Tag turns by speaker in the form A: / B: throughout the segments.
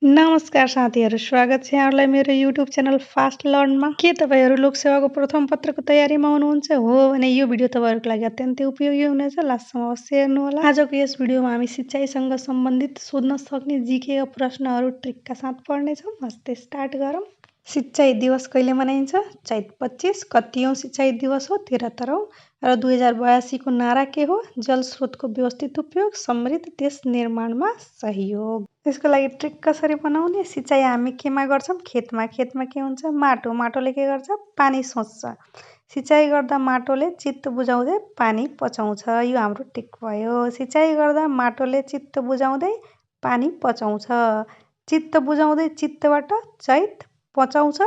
A: नमस्कार साथीहरू, स्वागत छ यहाँहरूलाई मेरो युट्युब च्यानल फास्ट लर्नमा। के तपाईँहरू लोकसेवाको प्रथम पत्रको तयारीमा हुनुहुन्छ? हो भने यो भिडियो तपाईँहरूको लागि अत्यन्तै उपयोगी हुनेछ। लास्टसम्म अवश्य हेर्नुहोला। आजको यस भिडियोमा हामी सिँचाइसँग सम्बन्धित सोध्न सक्ने जीकेका प्रश्नहरू ट्रिकका साथ पढ्नेछौँ। हस्ते स्टार्ट गरौँ। सिँचाइ दिवस कहिले मनाइन्छ? चैत 25। कतिऔँ सिँचाइ दिवस हो? 73औँ। र 2082 को नारा के हो? जल स्रोतको व्यवस्थित उपयोग, समृद्ध देश निर्माणमा सहयोग। यसको लागि ट्रिक कसरी बनाउने? सिँचाइ हामी केमा गर्छौँ? खेतमा। खेतमा के हुन्छ? माटो। माटोले के गर्छ? पानी सोच्छ। सिँचाइ गर्दा माटोले चित्त बुझाउँदै पानी पचाउँछ। यो हाम्रो ट्रिक भयो। सिँचाइ गर्दा माटोले चित्त बुझाउँदै पानी पचाउँछ। चित्त बुझाउँदै चित्तबाट चैत पचाउँछ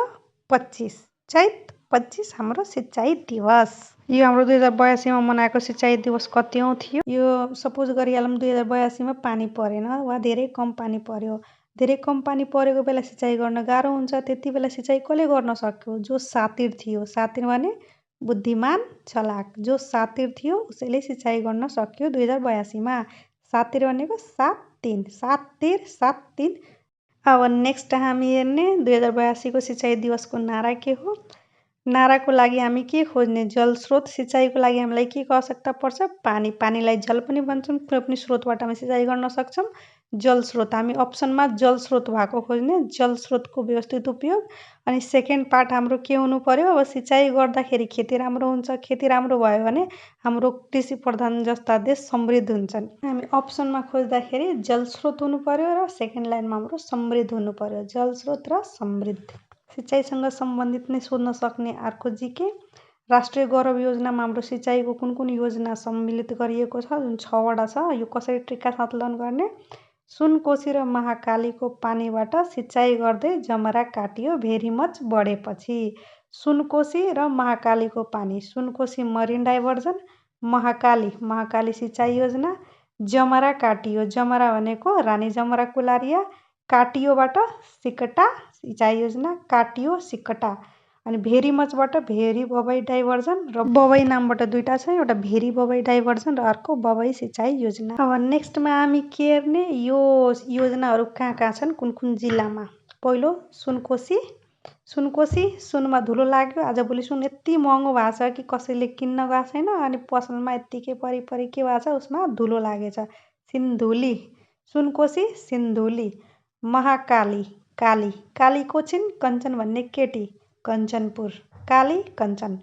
A: 25। चैत 25 हाम्रो सिँचाइ दिवस। यो हाम्रो 2082 मा मनाएको सिँचाइ दिवस कतिऔँ थियो? यो सपोज गरिहालौँ 2082 मा पानी परेन वा धेरै कम पानी पर्यो। धेरै कम पानी परेको बेला सिँचाइ गर्न गाह्रो हुन्छ। त्यति बेला सिँचाइ कसले गर्न सक्यो? जो सातिर थियो। सातिर भने बुद्धिमान, चलाक। जो सातिर थियो उसैले सिँचाइ गर्न सक्यो 2082 मा। सातिर भनेको 7-3। 7-3। अब नेक्स्ट हामी हेर्ने 2082 को सिँचाइ दिवसको नारा के हो? नाराको लागि हामी के खोज्ने? जल स्रोत। सिँचाइको लागि हामीलाई के को आवश्यकता पर्छ? पानी। पानीलाई जल पनि भन्छौँ। कुनै पनि स्रोतबाट हामी सिँचाइ गर्न सक्छौँ। जल स्रोत। हामी अप्सनमा जल स्रोत भएको खोज्ने। जल स्रोतको व्यवस्थित उपयोग। अनि सेकेन्ड पार्ट हाम्रो के हुनु पर्यो? अब सिँचाइ गर्दाखेरि खेती राम्रो हुन्छ। खेती राम्रो भयो भने हाम्रो कृषि प्रधान जस्ता देश समृद्ध हुन्छन्। हामी अप्सनमा खोज्दाखेरि जल स्रोत हुनु पर्यो र सेकेन्ड लाइनमा हाम्रो समृद्ध हुनु पर्यो। जल स्रोत र समृद्ध। सिँचाइसँग सम्बन्धित नै सोध्न सक्ने अर्को जीके। राष्ट्रिय गौरव योजनामा हाम्रो सिँचाइको कुन कुन योजना सम्मिलित गरिएको छ? जुन 6वटा छ। यो कसरी ट्रिकका साथ लर्न गर्ने? सुनकोशी र महाकालीको पानीबाट सिँचाइ गर्दै जमरा काटियो भेरी मच बढेपछि। सुनकोशी र महाकालीको पानी। सुनकोशी मरिन डाइभर्जन, महाकाली सिँचाइ योजना, जमरा काटियो। जमरा भनेको रानी जमरा कुलारिया, काटियोबाट सिकटा सिँचाइ योजना, काटियो सिकटा। अनि भेरी मचबाट भेरी बबई डाइभर्जन र बबई नामबाट दुईवटा छ, एउटा भेरी बबई डाइभर्जन र अर्को बबई सिँचाइ योजना। अब नेक्स्टमा हामी के हेर्ने? यो योजनाहरू कहाँ कहाँ छन्? कुन कुन जिल्लामा? पहिलो सुनकोशी। सुनमा धुलो लाग्यो। आजभोलि सुन यति महँगो भएको छ कि कसैले किन्न गएको छैन। अनि पसलमा यत्तिकै परि के भएको छ? उसमा धुलो लागेछ। सिन्धुली। सुनकोशी सिन्धुली। महाकाली काली को छिन्? कञ्चन भन्ने केटी, कञ्चनपुर। काली कञ्चन।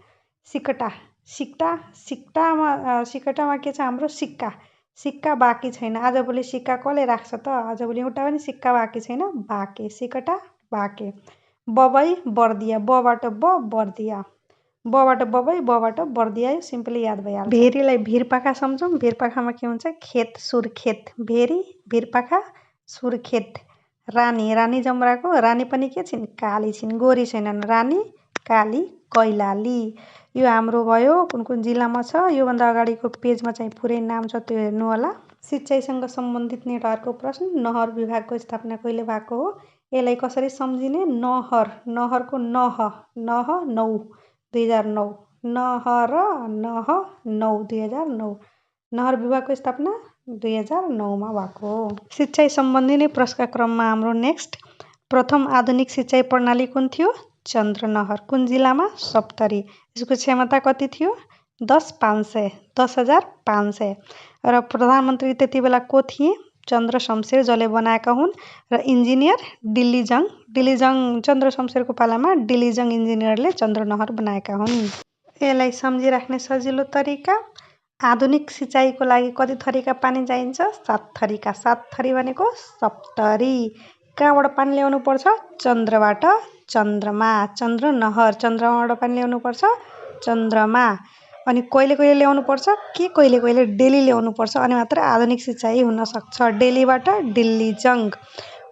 A: सिकटामा के छ हाम्रो? सिक्का बाँकी छैन। आजभोलि सिक्का कसले राख्छ त? आजभोलि एउटा पनि सिक्का बाँकी छैन। बाँके। सिकटा बाँके। बबई बर्दिया। बबाट बर्दिया। बबाट बबई, बबाट बर्दिया। यो सिम्पली याद भइहाल्छ। भेरीलाई भिरपाखा सम्झौँ। भिरपाखामा के हुन्छ? खेत, सुर्खेत। भेरी, भिरपाखा, सुर्खेत। रानी जमराको रानी पनि के छिन्? काली छिन्, गोरी छैनन्। रानी, काली, कैलाली। यो हाम्रो भयो। कुन कुन जिल्लामा छ? योभन्दा अगाडिको पेजमा चाहिँ पुरै नाम छ, त्यो हेर्नु होला। सिँचाइसँग सम्बन्धित नै अर्को प्रश्न। नहर विभागको स्थापना कहिले भएको हो? यसलाई कसरी सम्झिने? नहरको नौ 2009। नौ 2009। नहर विभागको स्थापना 2009 मा भएको हो। सिँचाइ सम्बन्धी नै प्रश्नका क्रममा हाम्रो नेक्स्ट। प्रथम आधुनिक सिँचाइ प्रणाली कुन थियो? चन्द्रनहर। कुन जिल्लामा? सप्तरी। यसको क्षमता कति थियो? 10,500। र प्रधानमन्त्री त्यति बेला को थिए? चन्द्र शमशेर, जसले बनाएका हुन्। र इन्जिनियर डिल्लीजङ चन्द्र शमशेरको पालामा डिल्लीजङ इन्जिनियरले चन्द्रनहर बनाएका हुन्। यसलाई सम्झिराख्ने सजिलो तरिका। आधुनिक सिँचाइको लागि कति थरीका पानी चाहिन्छ? 7 थरीका। 7 थरी भनेको सप्तरी। कहाँबाट पानी ल्याउनु पर्छ? चन्द्रबाट चन्द्रमा। चन्द्रनहर। चन्द्रमाबाट पानी ल्याउनु पर्छ चन्द्रमा। अनि कहिले ल्याउनु पर्छ? कहिले डेली ल्याउनु पर्छ। अनि मात्र आधुनिक सिँचाइ हुन सक्छ। डेलीबाट डिल्लीजङ।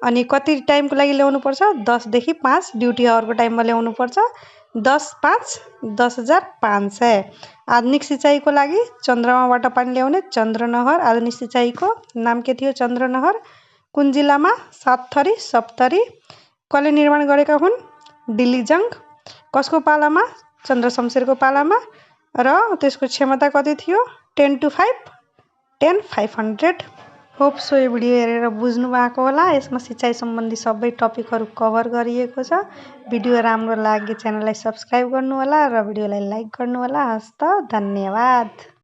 A: अनि कति टाइमको लागि ल्याउनु पर्छ? 10 देखि 5 ड्युटी आवरको टाइममा ल्याउनु पर्छ। 10-5 10,500। आधुनिक सिँचाइको लागि चन्द्रमाबाट पानी ल्याउने चन्द्रनहर। आधुनिक सिँचाइको नाम के थियो? चन्द्रनहर। कुन जिल्लामा? 7 थरी सप्तरी। कसले निर्माण गरेका हुन्? डिल्लीजङ। कसको पालामा? चन्द्र शमशेरको पालामा। र त्यसको क्षमता कति थियो? 10 to 5 10,500। होप सो यो भिडियो हेरेर बुझ्नु भएको होला। यसमा सिँचाइ सम्बन्धी सबै टपिकहरू कभर गरिएको छ। भिडियो राम्रो लागे च्यानललाई सब्स्क्राइब गर्नुहोला र भिडियोलाई लाइक गर्नुहोला। हस्त धन्यवाद।